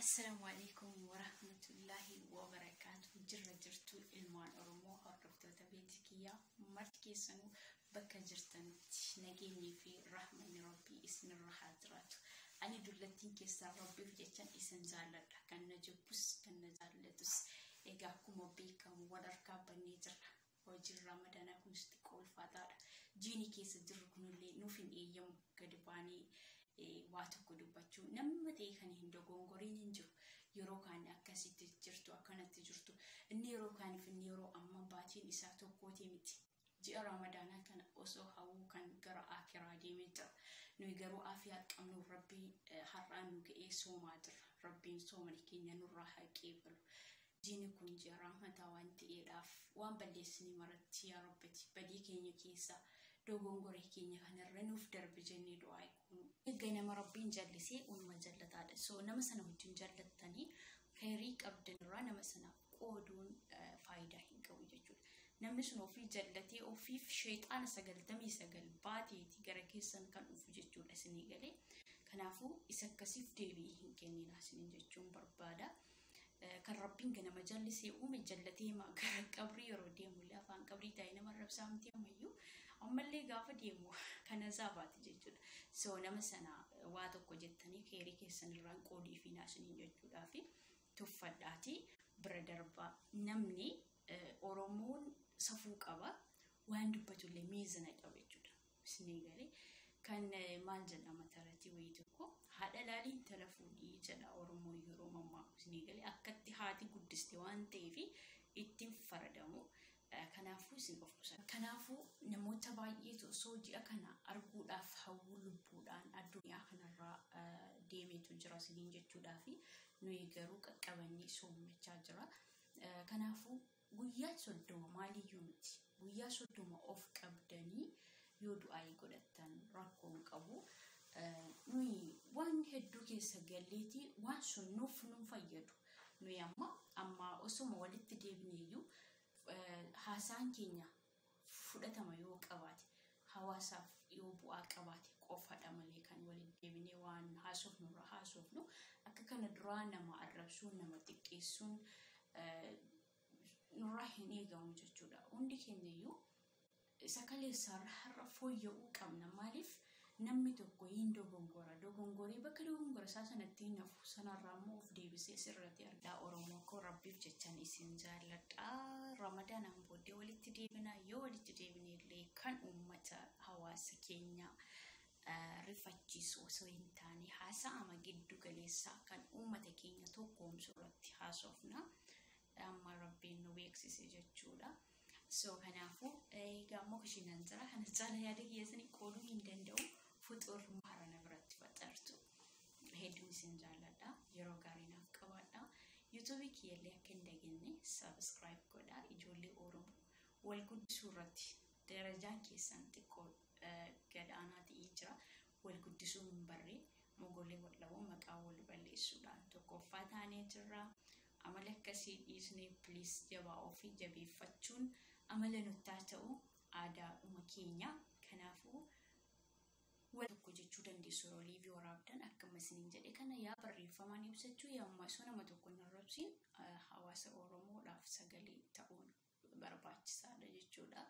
Assalaamu alaikum warahmatullahi wabarakaatu. Jirra jirtu ilmaan Oromoo hordoftoota beekti kiyyaa marti keessanuu bakka jirtanitti nageenyii fi rahmanni Rabbii isinirra haa jiraatu. Ani dullattiin keessaa Rabbiif jechan isin jaalladha. Kan na jibbus kan na jaallatus. Egaa akkuma beekamu wal harkaa bannee jirra. Hojiin Ramadaanaa kunis xiqqoo ulfaataadha. Jiini keessa jirru kunillee nuuf hin eeyyamu gadi baanee waa tokko dubbachuu. Namni ta'e kan hin dogongoriin hin jiru. Yeroo kaan akkasitti jirtu akkanatti jirtu. Inni yeroo kaaniif inni yeroo amma baatiin isaa tokkooti miti. Ji'a Ramadaanaa kana osoo hawwuu kan gara akiraa deemee jira. Nuyi garuu afiyaa qabnu Rabbii har'aan nu ga'ee soomaa jirra. Rabbiin soomani keenya nurraa haa qeebalu. Jiini kun ji'a rahmataa waan ta'eedhaaf waan balleessinii maratti yaa Rabbiti badii keenya keessa dogongora keenya kanarra nuuf darbi jennee du'aa goonu. Egaa nama Rabbiin jallisee uumama jallataadha. So nama sana wajjin jallattanii khayrii qabdan irraa nama sanaaf qooduun faayidaa hin qabu jechuudha. Namni sun ofii jallatee ofiif sheexaana 99 baateeti gara keessan kan dhufu jechuudha isinii galee. Kanaafuu isa akkasiif deebii hin kenninaa isiniin jechuun barbaada. Kan Rabbiin ganama jallisee uume jallatee gara qabrii yeroo deemu illee afaan qabrii taa'ee nama arrabsaa miti ammayyuu ammallee gaafa deemu kana zaabaati jechuudha. So nama sana waa tokko jettanii keerii keessan irraan qoodii fi naasiniin jechuudhaa fi tuffadhaati bira darbaa. Namni Oromoon safuu qaba waan dubbatullee miizana qaba jechuudha. Isinii galee kan maal jedhama taratti wayii tokko haadha laalii intala fuudhii jedha Oromoo yeroo mammaaku. Isinii galee akkatti haati guddiste waan ta'eef ittiin faradamu. Kanaafuu isin of qusatu. Kanaafuu namoota baay'eetu osoo ji'a kana arguudhaaf hawwuu lubbuudhaan addunyaa kanarraa deemeetu jira isiniin jechuudhaa fi nuyi garuu qaqqabannee soommachaa jira. Kanaafuu guyyaa 30 maaliyyuu miti. Guyyaa 30 of qabdanii yoo du'aa godhattan rakkoo hin qabu. Nuyi waan hedduu keessa galleeti waan sun nuuf nu fayyadu. Nuyi amma osuma walitti deebineeyyuu haasaan keenya fudhatama yoo qabaate hawaasaaf yoo bu'aa qabaate qofadha malee kan walitti deebinee waan haasofnu irraa haasofnu akka kana duraa nama arrabsuun nama xiqqeessuun nurraa hin eegamu jechuudha. Hundi keenyayyuu isa kaleessaarra har'a fooyya'uu qabna. Maaliif namni tokko hin dogongora. Dogongoree bakka dogongora isaa sanatti hin hafu. Sanarraa immoo of deebisee sirratti argaa. Oromoo koo Rabbiif jechan isin jaalladha. Ramadaanaan booddee walitti deebinaa. Yoo walitti deebine illee kan uummata hawaasa keenya rifachiisu osoo hin taane haasa'ama giddu galeessaa kan uummata keenya tokkoomsu irratti haasofna. Amma Rabbiin nu beeksise jechuudha. So kanaafuu egaa immoo kushiinaan jira. Kana caala yaada keessanii qooduu hin danda'u. Fuxuur harana biratti faxartu. Hedduun isin jaalladha. Yeroo gaarii naaf qabaadha. Yuutuubii kiyyallee akka hin daganne subscribe godhaa. Ijoollee Oromoo wal guddisuu irratti darajaan keessan xiqqoo gadaanaa ta'ee jira. Wal guddisuu hin barree mogolee wal dhabuu maqaa wal balleessuudhaan tokkoffaa taanee jirra. Amala akkasii dhiisnee please jabaa ofii jabeeffachuun amala nuttaa ta'u aadaadhuma keenya. Kanaafuu wal tokko jechuu dandeessu yeroo liivii waraabdan akkuma isiniin jedhe kana yaa barreeffamaan ibsachuu yaa ammaa osoo nama tokko hin arrabsiin hawaasa Oromoodhaaf sagalee ta'uun barbaachisaadha jechuudha.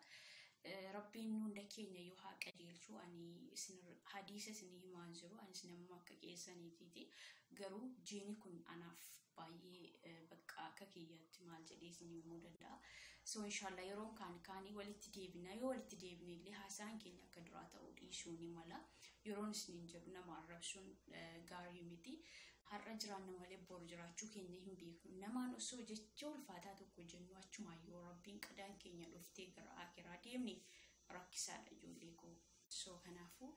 Rabbiin hunda keenya yoo haa qajeelchu ani isin hadiisa isinii himaa jiru anis namuma akka keessaniitiiti. Garuu jiini kun anaaf baay'ee bakka akka kiyyaatti maal jedhee isinii himuu danda'a. So inshallah yeroon kaan kaanii walitti deebina. Yoo walitti deebine illee haasaan keenya akka duraa ta'uu dhiisuu ni mala. Yeroon isiniin jedhu nama arrabsuun gaarii miti. Har'a jiraanna malee boru jiraachuu keenya hin beeknu. Namaan osoo jecha ulfaataa tokko jennu achumaan yoo Rabbiin qadaan keenya dhuftee gara akiraa deemne rakkisaadha ijoollee koo. So kanaafuu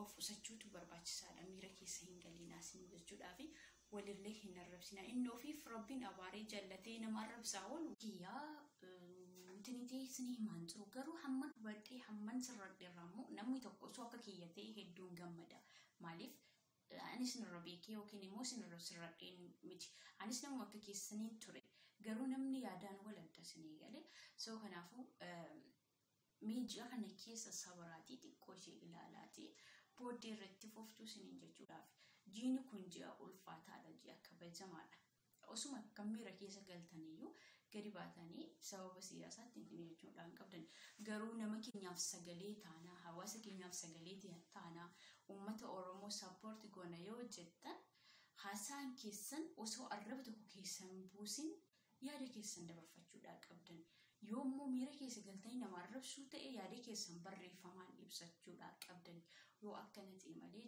of qusachuutu barbaachisaadha. Miira keessa hin galiinaa isin jechuudhaa fi walillee hin arrabsinaa. Inni ofiif Rabbiin abaaree jallatee nama arrabsaa oolu. Kiyyaa intinitee isinii himaan jiru garuu hamman hubadhee hamman sirradhe irraa immoo namni tokko osoo akka kiyya ta'e hedduun gammada. Maaliif anis irra beekee yookiin immoo isin irra sirradheen miti. Anis namuma akka keessaniin ture. Garuu namni yaadaan wal adda isinii galee. So kanaafuu mee ji'a kana keessa sabaraatii xiqqoo ishee ilaalaatii booddee irratti fuftuu isiniin jechuudhaaf. Jiini kun ji'a ulfaataadha, ji'a kabajamaadha. Osuma kan miira keessa galtaniyyuu gadi baatanii sababa siyaasaatti hin jechuudhaan qabdan. Garuu nama keenyaaf sagalee taanaa, hawaasa keenyaaf sagalee taanaa, uummata Oromoo sappoorti goona yoo jettan haasaan keessan osoo arraba tokko keessan buusin yaada keessan dabarfachuudhaan qabdan. Yoommoo miira keessa galtanii nama arrabsuu ta'e yaada keessan barreeffamaan ibsachuudhaan qabdan. Yoo akkana ta'e malee.